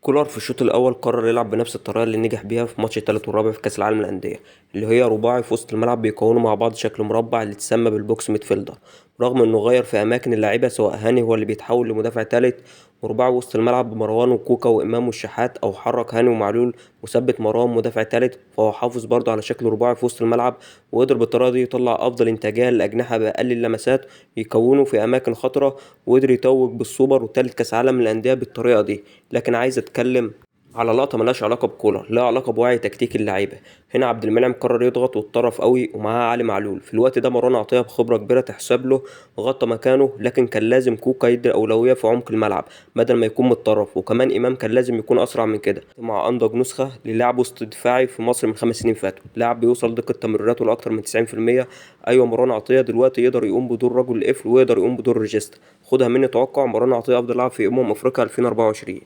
كولر في الشوط الاول قرر يلعب بنفس الطريقة اللي نجح بيها في ماتش الثالث والرابع في كاس العالم للانديه، اللي هي رباعي في وسط الملعب بيكونوا مع بعض شكل مربع اللي تسمى بال box midfielder. رغم انه غير في اماكن اللاعيبه، سواء هاني هو اللي بيتحول لمدافع ثالث ورباعي وسط الملعب بمروان وكوكا وامام والشحات، او حرك هاني ومعلول وثبت مروان مدافع ثالث، فهو حافظ برضه على شكل رباعي في وسط الملعب، وقدر بالطريقة دي يطلع افضل انتاجية للاجنحه باقل اللمسات يكونوا في اماكن خطره، وقدر يتوج بالسوبر وثالث كاس عالم للاندية بالطريقة دي. لكن عايز اتكلم على لقطة ملهاش علاقة بكولر، لها علاقة بوعي تكتيك اللعيبة. هنا عبد المنعم قرر يضغط واتطرف قوي ومعاه علي معلول. في الوقت ده مروان عطية بخبره كبيرة تحسب له غطى مكانه، لكن كان لازم كوكا يدي الاولوية في عمق الملعب بدل ما يكون متطرف، وكمان امام كان لازم يكون اسرع من كده. مع انضج نسخه للاعب وسط دفاعي في مصر من 5 سنين فاتوا، لاعب بيوصل دقه تمريراته لاكثر من 90%. ايوه، مروان عطية دلوقتي يقدر يقوم بدور رجل القفل ويقدر يقوم بدور regista. خدها مني توقع، مروان عطية افضل لاعب في افريقيا 2024.